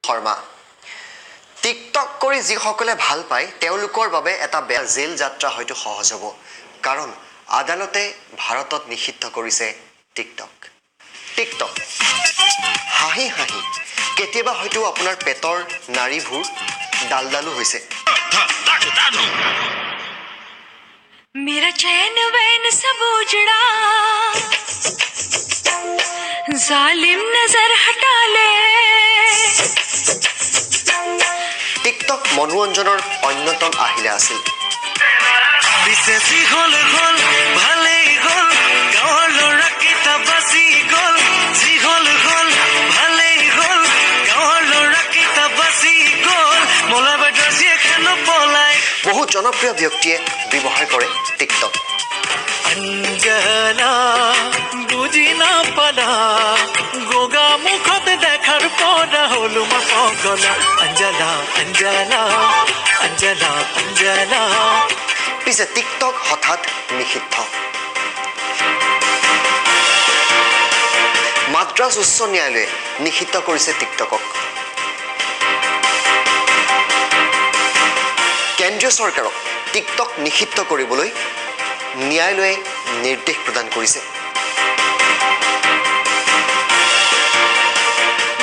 Sharma. TikTok কৰি যিসকলে ভাল পায় তেওঁলোকৰ বাবে এটা বেয়া জেল যাত্ৰা হয়তো সহজ হ'ব, কাৰণ আদালতে ভাৰতত নিষিদ্ধ কৰিছে টিকটক। টিকটক হাঁহি হাঁহি কেতিয়াবা হয়তো আপোনাৰ পেটৰ নাড়ীবোৰ ডালডালো হৈছে। मेरा चैन वैन सब उजड़ा, जालिम नजर हटा ले। টিকটক মনোৰঞ্জনৰ অন্যতম আহিলা আছিল। পিছে যি হ'ল হ'ল ভালেই হ'ল, গাঁৱৰ ল'ৰাকেইটা বাচি গ'ল। যি হ'ল হ'ল ভালেই হ'ল, গাঁৱৰ ল'ৰাকেইটা বাচি গ'ল। মলা বাইদেউৰ জীয়েকহেনো পলাই। বহু জনপ্ৰিয় ব্যক্তিয়ে ব্যৱহাৰ কৰে টিকটক। অঞ্জনা বুজি নাপালা, গোগা মুখত দেখাৰ পৰা হ'লো মই পগলা। অঞ্জনা অঞ্জনা অঞ্জনা অঞ্জনা। পিছে টিকটক হঠাৎ নিষিদ্ধ। মাদ্ৰাজ উচ্চ ন্যায়ালয়ে নিষিদ্ধ কৰিছে টিকটকক। কেন্দ্ৰীয় চৰকাৰক টিকটক নিষিদ্ধ কৰিবলৈ ন্যায়ালয়ে নিৰ্দেশ প্ৰদান কৰিছে।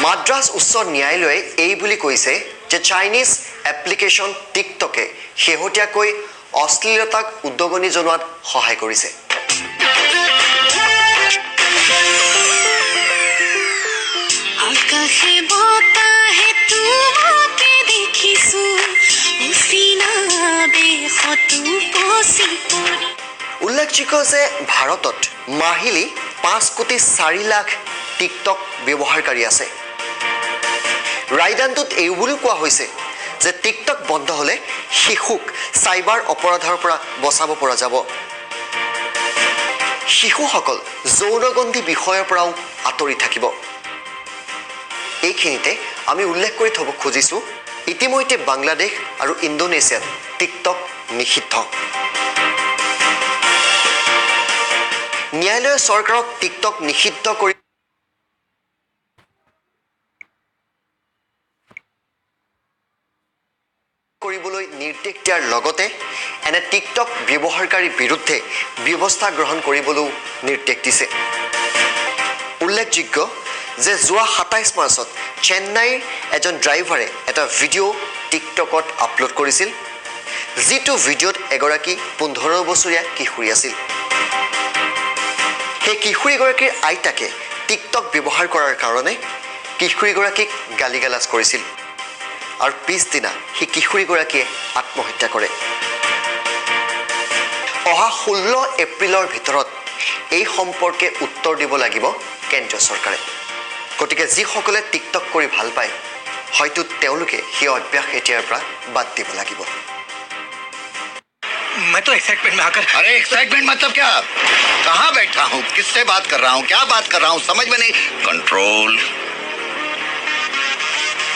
মাদ্ৰাজ উচ্চ ন্যায়ালয়ে এই বুলি কৈছে যে চাইনিজ এপ্লিকেশ্যন টিকটকে শেহতীয়াকৈ অশ্লীলতাক উদগনি জনোৱাত সহায় কৰিছে। আকাশে বতাহে তোমাকে দেখিছো, উচিনা বেশতো পচি পৰি। উল্লেখযোগ্য যে ভাৰতত মাহিলী 5 কোটি 4 লাখ টিকটক ব্যৱহাৰকাৰী আছে। ৰায়দানটোত এই বুলিও কোৱা হৈছে যে টিকটক বন্ধ হ'লে শিশুক চাইবাৰ অপৰাধৰ পৰা বচাব পৰা যাব, শিশুসকল যৌনগন্ধী বিষয়ৰ পৰাও আঁতৰি থাকিব। এইখিনিতে আমি উল্লেখ কৰি থ'ব খুজিছোঁ, ইতিমধ্যে বাংলাদেশ আৰু ইণ্ডোনেছিয়াত টিকটক নিষিদ্ধ। ন্যায়ালয়ে চৰকাৰক টিকটক নিষিদ্ধ কৰিবলৈ নিৰ্দেশ দিয়াৰ লগতে এনে টিকটক ব্যৱহাৰকাৰীৰ বিৰুদ্ধে ব্যৱস্থা গ্ৰহণ কৰিবলৈও নিৰ্দেশ দিছে। উল্লেখযোগ্য যে যোৱা 27 মাৰ্চত চেন্নাইৰ এজন ড্ৰাইভাৰে এটা ভিডিঅ' টিকটকত আপলোড কৰিছিল, যিটো ভিডিঅ'ত এগৰাকী 15 বছৰীয়া কিশোৰী আছিল। সেই কিশোৰীগৰাকীৰ আইতাকে টিকটক ব্যৱহাৰ কৰাৰ কাৰণে কিশোৰীগৰাকীক গালি গালাজ কৰিছিল আৰু পিছদিনা সেই কিশোৰীগৰাকীয়ে আত্মহত্যা কৰে। অহা 16 এপ্ৰিলৰ ভিতৰত এই সম্পৰ্কে উত্তৰ দিব লাগিব কেন্দ্ৰীয় চৰকাৰে। গতিকে যিসকলে টিকটক কৰি ভাল পায়, হয়তো তেওঁলোকে সেই অভ্যাস এতিয়াৰ পৰা বাদ দিব লাগিব। मैं तो एक्साइटमेंट में आकर अरे, एक्साइटमेंट मतलब क्या? कहाँ बैठा हूँ, किससे बात कर रहा हूँ, क्या बात कर रहा हूँ, समझ में नहीं। कंट्रोल,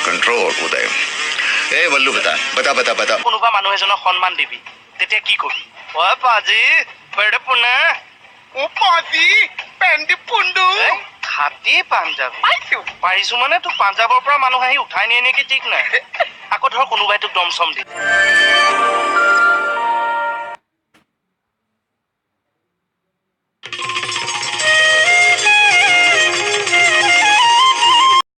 कंट्रोल उदय। ए बल्लू, बता बता बता बता। কোনোবা মানুহ এজনক সন্মান দিবি, তেতিয়া কি কবি? অ পাজি বেড়ে পোনে। ও পাজি পেন্টি পুণ্ডু। খাটি পাঞ্জাবী পাইছো। পাৰিছো মানে তোক পাঞ্জাৱৰ পৰা মানুহ আহি উঠাই নিয়ে নেকি ঠিক নাই। আকৌ ধৰ কোনোবাই তোক দম চম দি